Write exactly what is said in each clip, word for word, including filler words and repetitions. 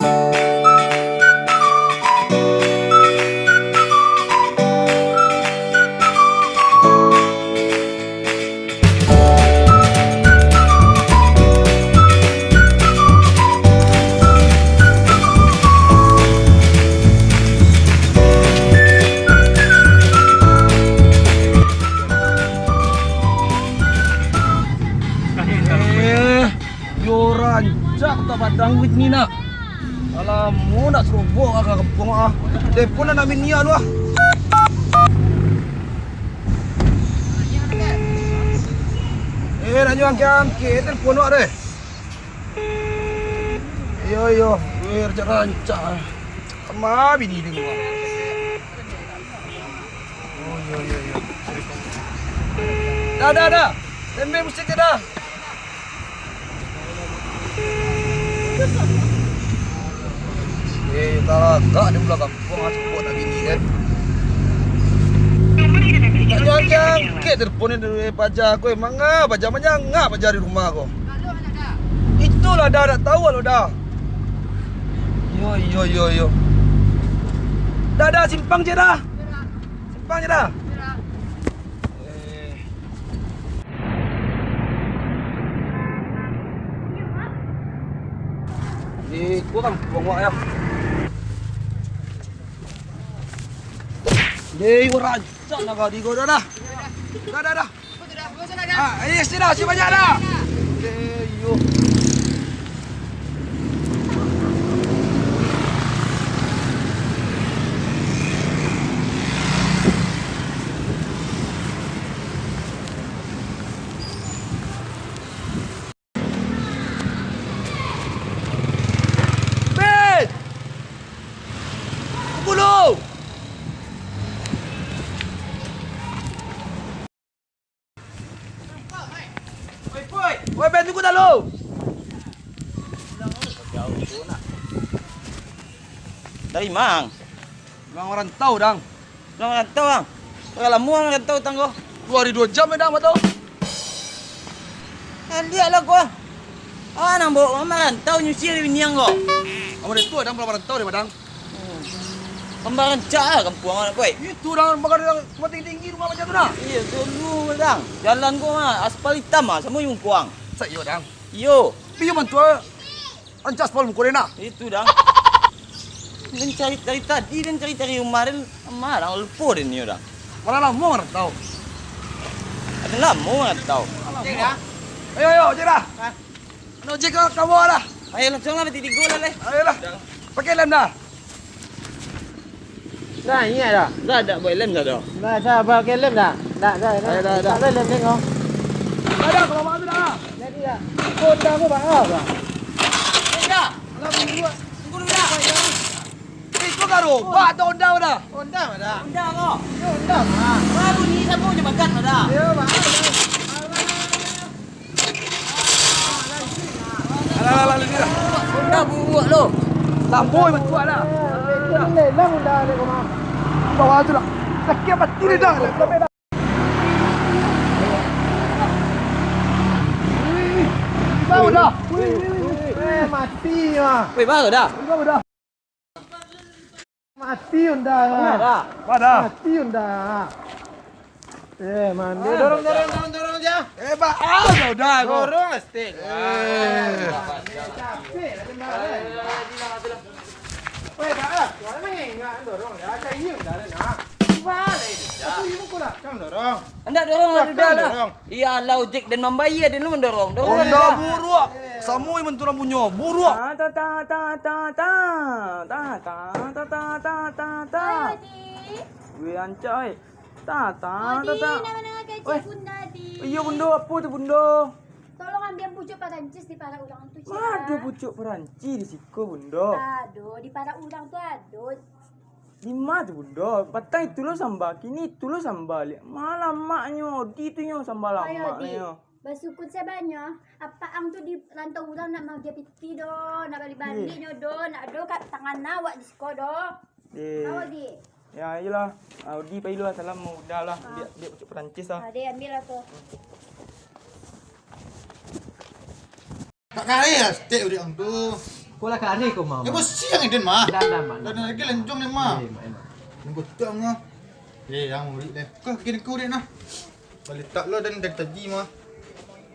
Eh, yo rancak tak padang duit ni nak. Alamu nak serobok ah ka kampuang ah. Telepon anak bini ah lu ah. Eh, nak nyo angkek-angkek telepon wak deh. Iyo, iyo, weh, rancak-rancak ah. Kama bini di rumah. Oh, iyo, iyo, iyo. Dah, dah, dah. Tembek musik je dah. Eh, tagak di balakang. Wah, cukup nak bini kan. Nak nyo angkek-angkek telepon ni dari paja ko. Emang ah, paja manyangak paja di rumah ko. Itulah dah, dak tahu lo dah. Yo, yo, yo, yo. Dah, dah, simpang je dah. Simpang je dah. Eh. Di kurang buang wak ya. Di rancak nak kau di gua dah dah. Dah, dah, dah. Ah, eh, sini dah, sini banyak dah. Eh, yo. Ben! Pukul lu! Woi, Ben, tunggu dulu! Dari mang? Mang marantau, Dang. Urang marantau, Ang. Bara lamo urang marantau tanggo? Duo ari duo jam, Dang, batua. Aliak lah ko. Ah, nan baok urang marantau nyusi dari bini ang ko. Amun itu, Dang, urang marantau dari Padang. Hmm. Pambarancak lah kampuang awak, boy. Itu, Dang, bakal Dang, rumah tinggi-tinggi, rumah macam tu, Dang. Iyo, dulu, Dang. Jalan ko mah, aspal itam mah, samo jo muko ang. Sa iyo, Dang. Iyo. Piyo mantua, rancak aspal muko den, nak? Itu, Dang. Den cari dari tadi, den cari-cari rumah den, malah lupo den nyo, Dang. Malah lamo marantau. Ado lamo marantau. Malah lamo. Ayo, ayo, ojek dah. Hah? Anu, ojek ka bawah dah. Ayo, langsung lah, batigo lah, leh. Ayolah. Pakai lem dah. Dah, ingat dah. Dah, dah buat lem dah, dah. Dah, dah, pakai lem dah. Dah, dah, dah. Ayo, dah, dah. Tak ada lem tengok. Dah, dah, kalau mak tu dah. Jadi dah. Kau dah, kau bakal dah. Eh, dah. Alah, buruak. Tunggu dulu dah. Eh, kau garobak atau Honda dah? Honda dah. Honda kau? Yo, Honda, Bang. Wah, bunyi sapu je makan dah. Yo, Bang. Alah, alah, alah, alah. Honda buruak lo. Lamboi betul lah. Itu lelang Honda dia, Bang. Bawah tu lah. Sakit mati dia dah. Baru dah. Eh, mati ah. Weh, baru dah. Baru dah. Mati Honda. Honda dah. Dah. Mati Honda. Eh, mande. Dorong, dorong, dorong, dorong je. Eh, ba-, ah, udah, udah, kau. Dorong, astik. Eh. Capek lah, Honda, eh. Weh, dah lah. Kau mangengak, dorong dah. Cari Honda dah, nak. Cuba lah ini. Aku ini pun lah. Kang dorong. Handak dorong lah, Kang dah lah. Dorong. Iyolah, ojek den mambayia, den mandorong. Dorong Honda lah. Buruak. Samo iman tu punyo. Buruak. Ta, ta, ta. Hai, Adi. Weh, rancak, eh. Ta, ta, ta, ta. Adi, nak mandanga kecek Bunda, Adi. Iyo, Bunda. Apo tu, Bunda? Tolong ambiak pucuak Parancis di parak urang tu, Cik. Mano ado pucuak Parancis di siko, Bunda? Ado, di parak urang tu ado. Di ma tu, Bunda? Patang itu lo samba, kini itu lo samba. Liak ma lamaknyo, Adi tu nyo samba lamaknyo. Ayo, Adi. Basukun sabanyo, apak ang tu di rantau urang nak maagiah piti doh, nak bali-bali nyo doh, nak doh ka tangan awak di siko doh. Awak, Adi. Yo, iyolah. Ah, Adi pai dulu lah, salam Uda lah. Ah. Biak, biak pucuak Parancis lah. Ah, deh, ambiak lah tu. Tak kaya lah, stek udik ang tu. Bola kari ko mah. Eh, bosiang den mah. Dan, dan, dan. Dan lagi lanjuang ni mah. Eh, mak, eh, mak. Nunggu tang mah. Eh, yang murid deh. Kau kini kau dek nah. Balitak lo dan dari tadi mah.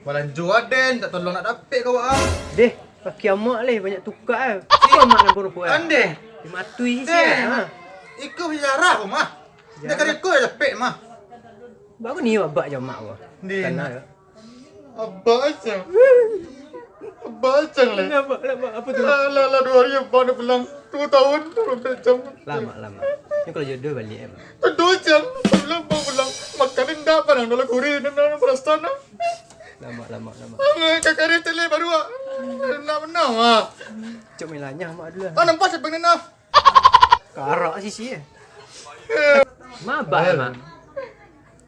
Balanjo aden, tak tolong nak dapek kau ah. Deh, kaki amak leh banyak tukak ah. Kau amak nampak rupa ah. Andeh. Dimatui sih ah. Iko bicara kau mah. Dah kari kau dapek mah. Baru ni abak jamak kau. Deh. Abak aja. Abak aja leh. Abak, abak, apa tu? Alah, alah, dua hari abak nak pulang. Dua tahun, dua belas jam. Lama, lama. Ni kalau jodoh balik, eh. Dua jam, pulang, pulang, pulang. Makan indak, padang dalam kuri, dan dalam perasaan. Lama, lama, lama. Kakak dia tele baru ah. Nak menang ah. Cok melanya mak dulu lah. Ah, nampak siapa ni nah? Karak sisi eh. Mabak eh, Mak?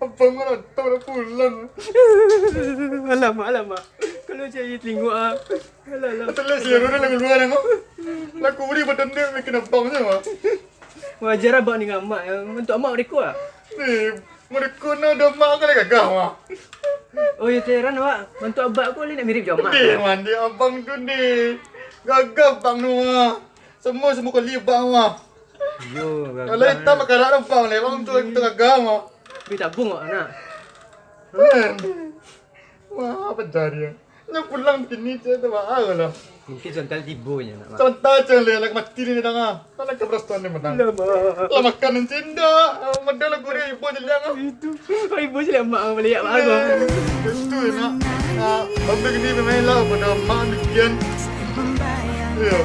Abang merantau dah pulang. Alamak, alamak. Kalau cari tengok ah. Alah, alah. Betul lah, si Roro lagu luar nengok. Lagu uri badan dia bikin abang je mah. Wajar abang ni ngamak yang untuk amak mereka ah. Eh, mereka nak ada mak kan gagah mah. Oh ya, heran awak. Mantu abak ko lai nak mirip jo amak. Deh, mandi abang tu deh. Gagah abang tu mah. Semua, semua kali abang mah. Yo, gagah. Kalau hitam makarak abang leh, abang tu, tu gagah mah. Beri tabung awak nak. Wah, apa cari ya? Nya pulang kini cek tu, wah, lah. Mungkin sebentar tibo nya nak. Sebentar je leh, lah mati ni dah ah. Mana ke perasaan ni menang? Lah, Mak. Lah makan ni cinda. Modal lah gurih ibu je liang ah. Itu. Kau ibu je liang mak balik mak kau. Itu nak. Ah, ambil ni main lah pada mak ni kian. Ya.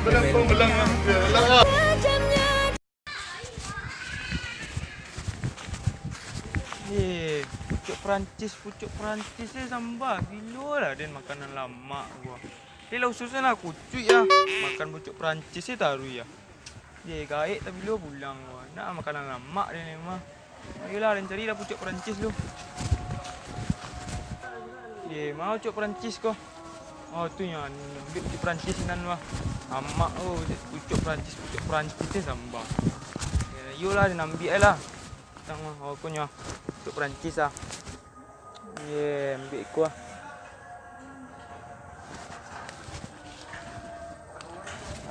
Pada pembelang lah. Ya lah. Eh, pucuk Perancis, pucuk Perancis eh, samba. Gilo lah den makanan lamak gua. Dia lah usus lah kucuik ya. Makan pucuk Perancis eh taruih ya. Ye, gaek tabilo pulang ko. Nak makanan lamak den ni mah. Ayolah, den cari lah pucuk Perancis tu. Ye, ma pucuk Perancis ko? Oh, tu nyo, ambiak pucuk Perancis nan mah. Lamak ko, pucuk Perancis, pucuk Perancis eh samba. Ye, iyolah, den ambiak lah. Tang mah, oh, ko nyo. Pucuk Perancis ah. Ye, ambiak iko ah.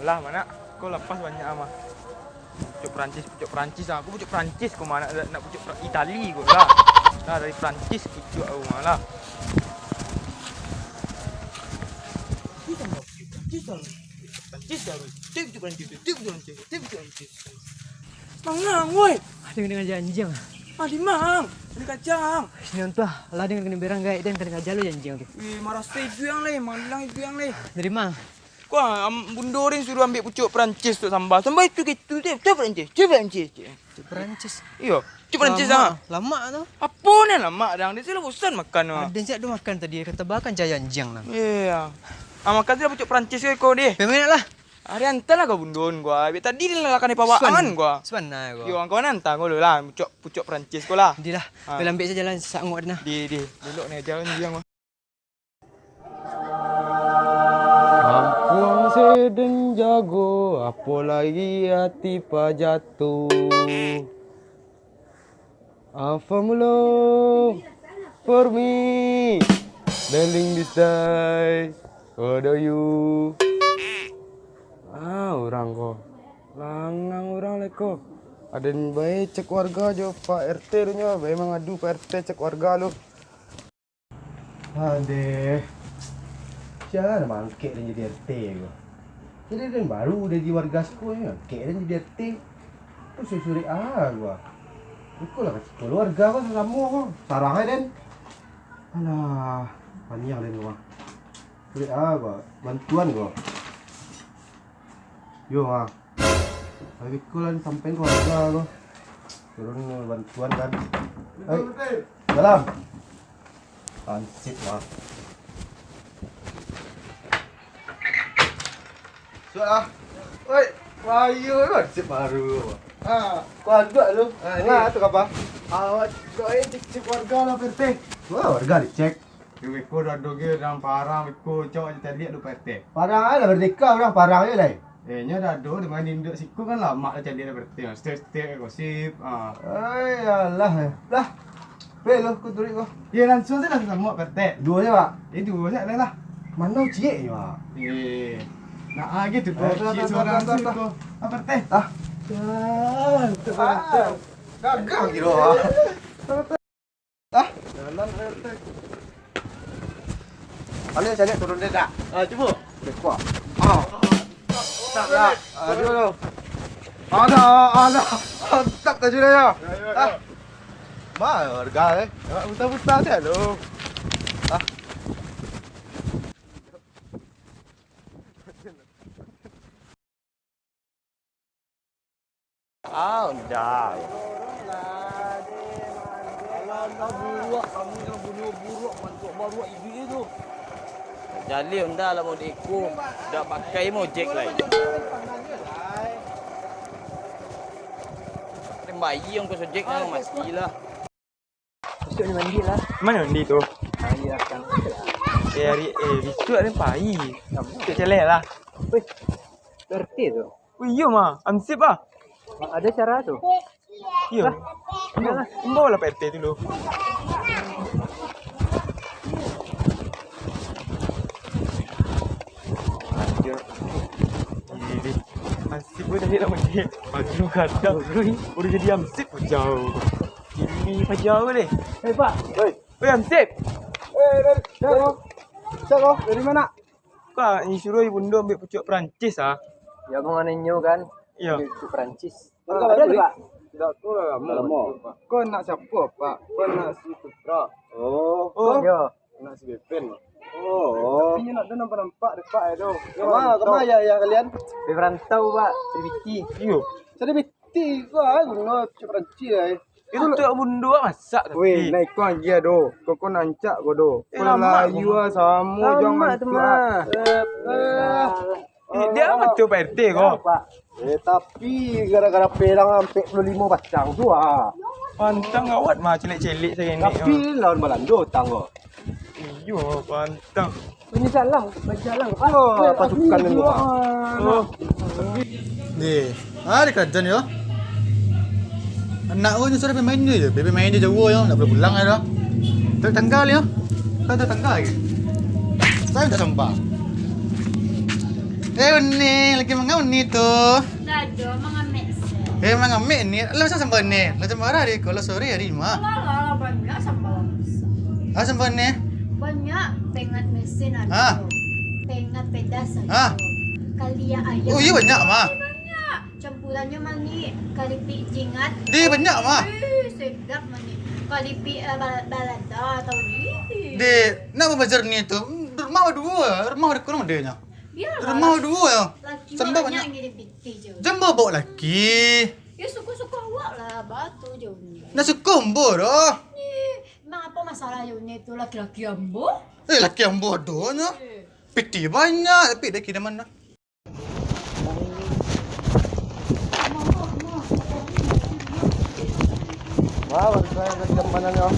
Alah, manak, ko lapas banyak ah mah. Pucuk Perancis, pucuk Perancis ah. Ko pucuk Perancis ko, manak, nak pucuk Pra-, Itali ko lah. Lah, dari Perancis pucuk ko mah lah. Pucuk Perancis ah. Pucuk Perancis ah. Pucuk Perancis, pucuk Perancis, pucuk Perancis. Mangang, woi. Ada kena janjiang. Ah, di mang? Ada kacang. Sini tu ah, lah dengan kena berang gaek dan kena aja lo janjiang tu. Wih, marasai juang leh, malang juang leh. Dari mang? Ko ah, am, bundo den suruh ambiak pucuk Perancis tu samba. Samba itu gitu, tu, tu Perancis, tu Perancis. Pucuk Perancis. Iyo, pucuk Perancis ah. Lamak tu. Apo nan lamak dang? Den sudah bosan makan tu. Aden siap tu makan tadi, kata bahkan janjiang lah. Iyo. Ah, makan sudah pucuk Perancis ko deh. Pemain lah. Ari antalah ka bundon gua. Biak tadi lah kan dipawaan gua. Suan-, suan lah gua. Yo, angkau nan antang gua lah. Pucuk, pucuk Perancis gua lah. Di lah. Ah. Lambiak saja lah, sanggup dah nah. Di, di. Duduk ni aja kan dia gua. Ampun seden jago, apolagi ati pajatuh. Alpha Mulo, for me, darling this day, what do you? Ah, urang ko. Langang urang leko. Aden bae cek warga jo Pak R T tu nyo, bae mangadu Pak R T cek warga lu. Adeh. Sia lah mangkek den jadi R T ko. Jadi den baru jadi warga siko ni, mangkek den jadi R T. Tu surek-surek ah gua. Iko lah kaciko warga ko samo ko. Sarang ai den. Alah, paniang den ko mah. Surek ah gua, bantuan ko. Yo ah. Tapi ko lah sampai ko warga ko. Turun bantuan kan. Hai. Salam. Hansip lah. Sudah ah. Oi, payu hansip baru. Ah, kuat juga lu. Ah, ni. Ah, tu apa? Awak doain cek-cek warga lah, P R T. Wah, warga dicek. Di beko dah ado ge dalam parang beko, cok je caliak tu P R T. Parang ai lah merdeka urang parang je lai. Eh, nyo dah ado, dengan induk siko kan lamak lah caliak lah P R T. Setiap-setiap gosip, ah. Ai, alah, eh. Lah. Pe lo, ku turuik ko. Ye, langsung se lah samo P R T. Duo se, Pak. Eh, duo se lah. Mano ciek nyo, Pak? Eh. Nah, ah, gitu, Pak. Cik, suara hansip tu. Apa, Teh? Ah. Ah, gagal kiro, ah. Ah. Jalan, P R T. Mana cari turun dia, dak? Ah, cuba. Lekok. Ah. Tak lah. Aduh. Ada, ada. Mantap tadi dah, ya. Ya, ya, ya. Ah. Ma, warga, eh. Buta-buta saja lu. Ah. Ah, udah. Alah, buruak kamu yang bunuh buruak, mantuk baruak ibu itu. Jaleh onda lah mau diiko, dak pakai mojek lai. Tembak iya ongkos ojek lah, mati lah. Besok ni mandi lah. Mana mandi tu? Mandi lah, kan. Eh, hari, eh, besok ni pai. Besok celek lah. Weh, P R T tu. Oh, iyo mah. Hansip ah. Ada cara tu. Iyo. Lah, imbau lah P R T dulu. Anjir. Ini. Hansip pun tadi lah mandi. Baju gadang. Udah jadi hansip pajau. Ini pajau deh. Eh, Pak. Oi. Oi, hansip. Eh, dari, dari, siapa? Dari mana? Kak, disuruh ibundo ambiak pucuak Perancis, ah. Ya, abang ado inyo kan? Iyo. Ambiak pucuak Perancis. Ado, Pak? Dah tu lah lamo. Lamo. Kau anak siapa, Pak? Kau anak si Putra. Oh. Oh. Iyo. Anak si Bepen. Oh. Tapi inyo ndak ado nampak-nampak dek Pak, eh, tu. Kama, kama ayah, ayah kalian? Di perantau, Pak. Di Biti. Iyo. Di Biti, kau, ah, guno pucuak Perancis, eh. Itu untuak bundo masak tapi. Weh, nah iko agiah do. Koko nancak ko do. Eh, lamak layu ko. Ah, samo. Lamak tu mah. Eh, eh. Eh, dia apa tu Pak R T ko? Eh, tapi gara-gara perang ampek puluah limo batang tu ah. Pantang awak mah cilik-cilik saini. Tapi lawan Balando utang ko. Iyo, pantang. Banyak salang, banyak salang. Oh, pasukan ni. Oh. Deh, ah, di kerajaan yo. Anak ko nyo suruh main je, bebe main je jauh yo, ndak pulang-pulang yo. Tak tanggal yo. Tak ada tanggal lagi. Saya tak sempat. Eh, Uni, lagi mangau Uni tu? Dah ada, mangamek se. Eh, mangamek ni. Lah, masa sambal ni? Lah, sambal hari ko, lah, sore hari mah. Alah, alah, alah, banyak sambal. Ah, sambal ni? Banyak, pengat mesin ada. Ah. Pengat pedas ada. Ah. Kalia ayam. Oh, iya, banyak, mah. Banyak. Campurannyo manih, karipik jingat. Deh, banyak, mah. Eh, sedap manih. Karipik, eh, bal-, balada atau di. Deh, nak babazar ni tu. Rumah dua, rumah ada kurang adanya. Bialah. Rumah dua yo. Laki sambal banyak. Ngirim pitih je. Jan bawa laki. Ya, suka-suka awak lah, batu je ni. Nak suka ambo doh. Ni, emang apa masalah je ni tu laki-laki ambo? Eh, laki ambo adonyo. Eh. Pitih banyak, tapi dak kira mana. Wah, baru saya ke siap mana ni, oh.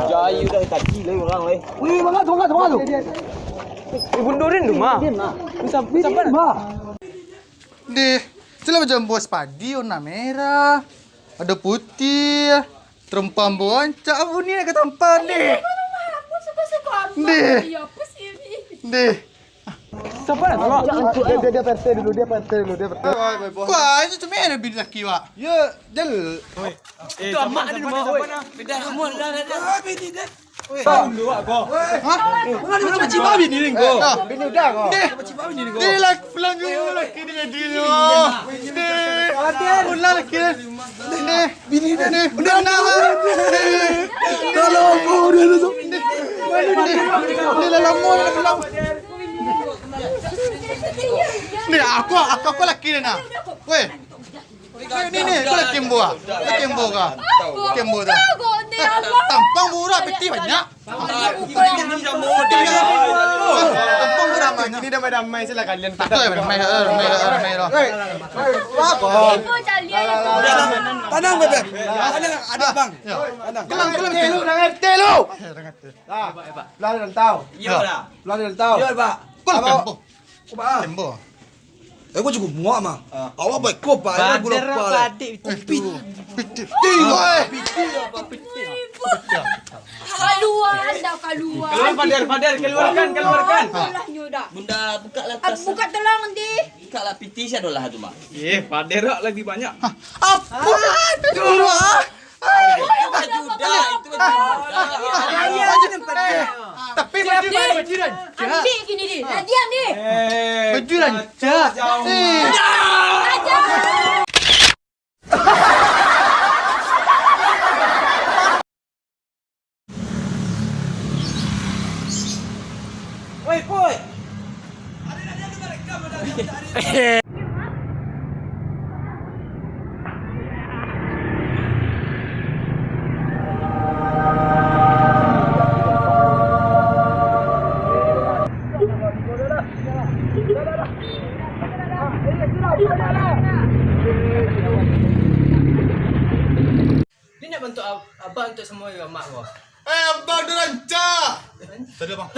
Jayu dah tadi lah orang, weh. Weh, bangat, bangat, bangat tu. Eh, bundurin tu, mah. Sabar, sabar. Deh, sila macam buah sepadi, warna merah, ada putih, terempang buah rancak. Apa ni nak katampang, deh? Deh. Deh. Sabar, sabar. Dia, dia, dia P R T dulu, dia P R T dulu, dia P R T. Wah, itu cuma ada bini laki, Wak. Ya, jel. Itu amak ada rumah, weh. Beda semua, dah, dah, dah. Ah, bini dia. Weh. Hah? Mana, mana cima bini ni ko? Eh, bini udah ko. Deh. Cima bini ni ko. Deh, lah, pulang dulu laki dia jadi ni. Deh. Pulang laki dia. Deh. Bini dia ni. Udah nak. Kalau kau dia tu. Deh. Deh, lah lama dah pulang. Ni, aku, aku, aku laki dia nak. Weh. Ni, ni, ni, kau lah kembo ah. Kau kembo kah? Kembo tu. Tampang murah, peti banyak. Tampang murah, ini damai-damai salah kalian. Tak tahu, damai, eh, damai, eh, damai lah. Apa? Tenang, Beb. Tenang, ada bang. Tenang. Kelang, kelang. Lu dah ngerti lu. Lah, belah rantau. Iyolah. Belah rantau. Iyo, Pak. Kau lah kembo. Kembo. Eh, gua cukup muak, mah. Ah. Awak baik kau, Pak. Ada gula kepala. Piti. Piti. Piti, woi. Piti apa? Piti. Kalua, dah kalua. Kalua, Fadel, Fadel, kaluarkan, kaluarkan. Apalah nyo dah. Bunda, bukalah tas. Buka tolong, Di. Bukalah piti sadolah tu, Mak. Eh, Fadel lah lagi banyak. Apa tu, Mak? Itu baju dah, itu baju dah. Tapi baju, baju, baju dah. Ambil gini, Di. Dah diam, Di. Eh, baju rancak. Jauh. Eh. Rancak. Woi, Puy! Ni nak bantu ab-, abah untuk semua yo, mak ko. Eh, abah dah rancak. Tadi, Bang.